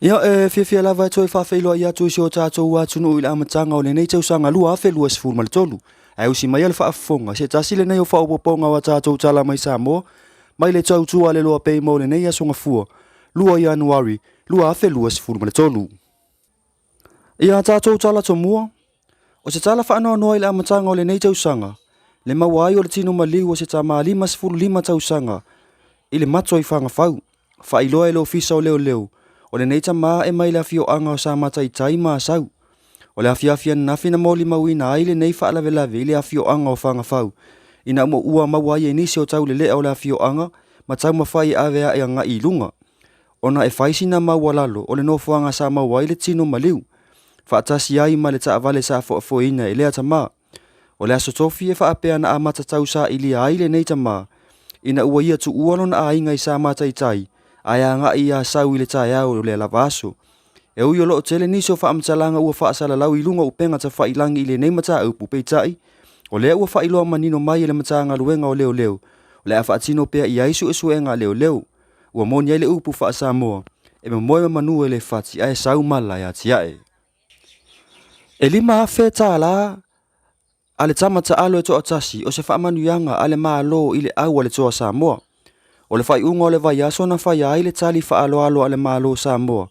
Ia, e fiafia lava e toe faafeiloai atu i si o tatou atunuu i le amataga o lenei tausaga 2023. Ae usi maia le faafofoga, se tasi lenei o faaopoopoga o a tatou tala mai Samoa, mai le tautua a le Loa Pei mo lenei aso Gafua, 2 Ianuari 2023. Ia a tatou tala tomua, o se tala faanoanoa i le amataga o lenei tausaga, le maua ai o le tino maliu o se tama 55 tausaga i le mato i Fagafau. Faailoa e le Ofisa o Leoleo, o lenei tama e mai le afioaga o Samataitai ma Asau. O le afiafi ananafi na molimauina ai lenei faalavelave i le afioaga o Fagafau, ina ua maua ai e nisi o taulelea o le afioaga ma taumafai e ave ae agai i luga, ona e fai sina maualalo o le nofoaga sa maua ai le tino maliu, faatasi ai ma le taavale sa foafoeina e lea tama. O le Aso Tofi e faapea na amata tausailia ai lenei tama, ina ua ia tuua lona aiga i Samataitai ae agai i Asau i le taeao o lea lava aso. E ui o lo o tele nisi o faamatalaga ua faasalalau i luga o upega tafailangi i lenei mataupu, peitai, o lea ua faailoa manino mai e le Matagaluega o Leoleo, o le a faatino pea i ai suesuega a leoleo. Ua moni ai le upu faa-Samoa, e momoe ma manu e le fati ae sau mala e atiae. E $5,000 a le tama taalo e toatasi o se faamanuiaga a le Malo i le au a le Toa Samoa. O le faaiuga o le vaiaso na faia ai le tali faaaloalo a le Malo o Samoa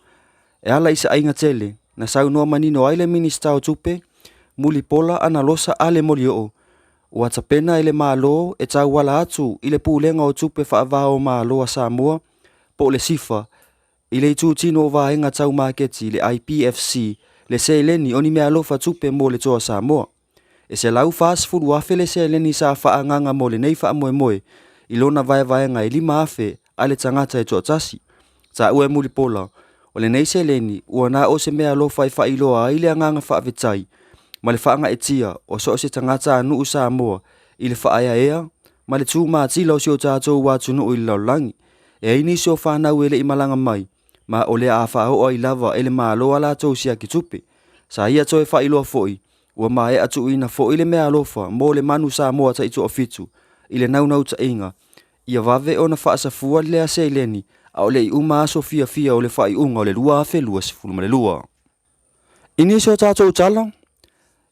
e ala i se aiga tele, na saunoa manino ai le Minisita o Tupe, Mulipola Analosa Ale Molioo, ua tapena e le Malo e tauala atu i le Pulega o Tupe Faava-o-Malo a Samoa po o le SIFA i le itutino o vaega tau maketi le IPFC le seleni o ni meaalofa tupe mo le Toa Samoa. E $140,000 le seleni sa faaagaaga mo lenei faamoemoe i lona vaevaega e $5,000 a le tagata e toatasi. Taua e Mulipola, o lenei seleni ua na o se meaalofa e faailoa ai le agaga faafetai ma le faagaeetia o so o se tagatanuu Samoa i le faaeaea ma le tumatila o si o tatou atunuu i le lalolagi. E ai nisi o fanau e le i malaga mai, ma o le a faaoo ai lava e le Malo a latou siaki tupe. Sa ia toe faailoa foi, ua maea tuuina foi le meaalofa mo le manu Samoa taitoafitu i le naunautaiga ia vave ona faasafua lea seleni a o le i uma aso fiafia o le faaiuga o le 2022. I nisi o tatou tala,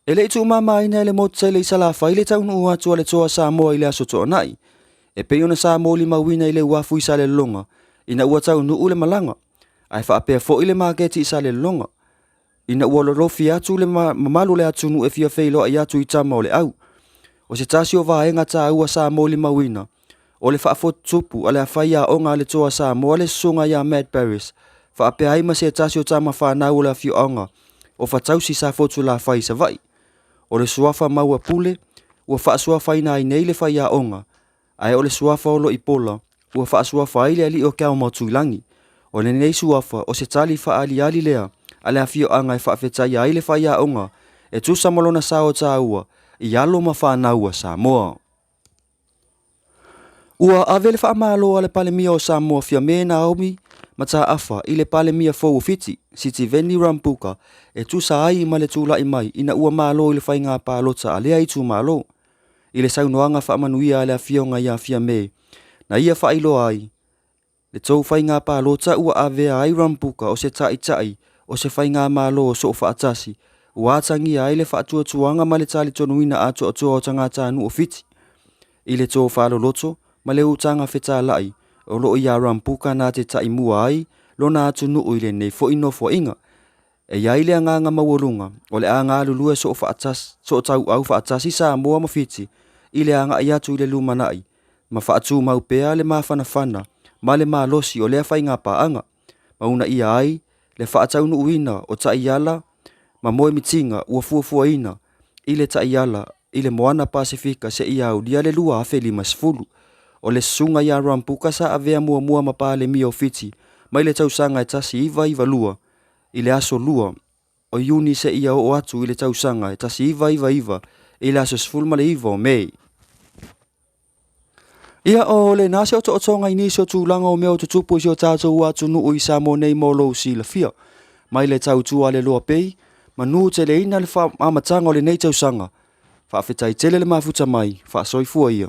e le i tuumamaina e le motu tele i Salafai le taunuu atu a le Toa Samoa i le Aso Toonai, e pei ona sa molimauina i le uafu i Salelologa ina ua taunuu le malaga, ae faapea foi le maketi i Salelologa ina ua lolofi atu le mamalu o le atunuu e fia feiloai atu i tama o le au. O se tasi o vaega taua sa molimauina, o le faafotutupu a le faiaoga a le Toa Samoa le susuga ia Matt Barris, faapea ai ma se tasi o tama fanau o le afioaga o Fatausi sa Fotulafai i Savaii. O le suafa Mauapule ua faasuafaina ai nei le faiaoga, ae o le suafa o Loipola ua faasuafa ai le alii o Keaumautuilagi. O lenei suafa o se tali faaaliali lea a le afioaga e faafetaia ai le faiaoga e tusa ma lona sao taua i alo ma fanau a Samoa. Ua ave le faamalo a le Palemia o Samoa Fiame Naomi Mataafa i le Palemia fou o Fiti, Sitiveni Rambuka, e tusa ai ma le tulai mai ina ua malo i le faiga palota a lea itumalo. I le saunoaga faamanuia a le Afioga ia Fiame, na ia faailoa ai, Le tou faiga palota ua avea ai Rambuka o se taitai o se faigamalo o soofaatasi, ua atagia ai le faatuatuaga ma le talitonuina atoatoa o tagatanuu o Fiti. I le tofa loloto ma le utaga fetalai o lo o iā Rambuka na te taimua ai lona atunuu i lenei foi nofoaiga. E i ai le agaga maualuga o le a galulue sootauau faatasi Samoa ma Fiti i le agai atu i le lumanai ma faatumau pea le mafanafana ma le malosi o lea faigapaaga ma uunaia ai le faataunuuina o taiala ma moemitiga ua fuafuaina i le taiala i le Moana Pasefika seia aulia le 2050. O le susuga ia Rambuka sa avea muamua ma Palemia o Fiti mai le tausaga e 1992 i le aso 2 o Iuni seia oo atu i le tausaga e 1999 i le aso 19 o Me. Ia, o lena se otootoga i nisi o tulaga o mea o tutupu i si o tatou atunuu i Samoa nei mo lou silafia. Mai le tautua a le Loa Pei, manu teleina le amataga o lenei tausaga. Faafetai tele le mafuta mai, faasoifua ia.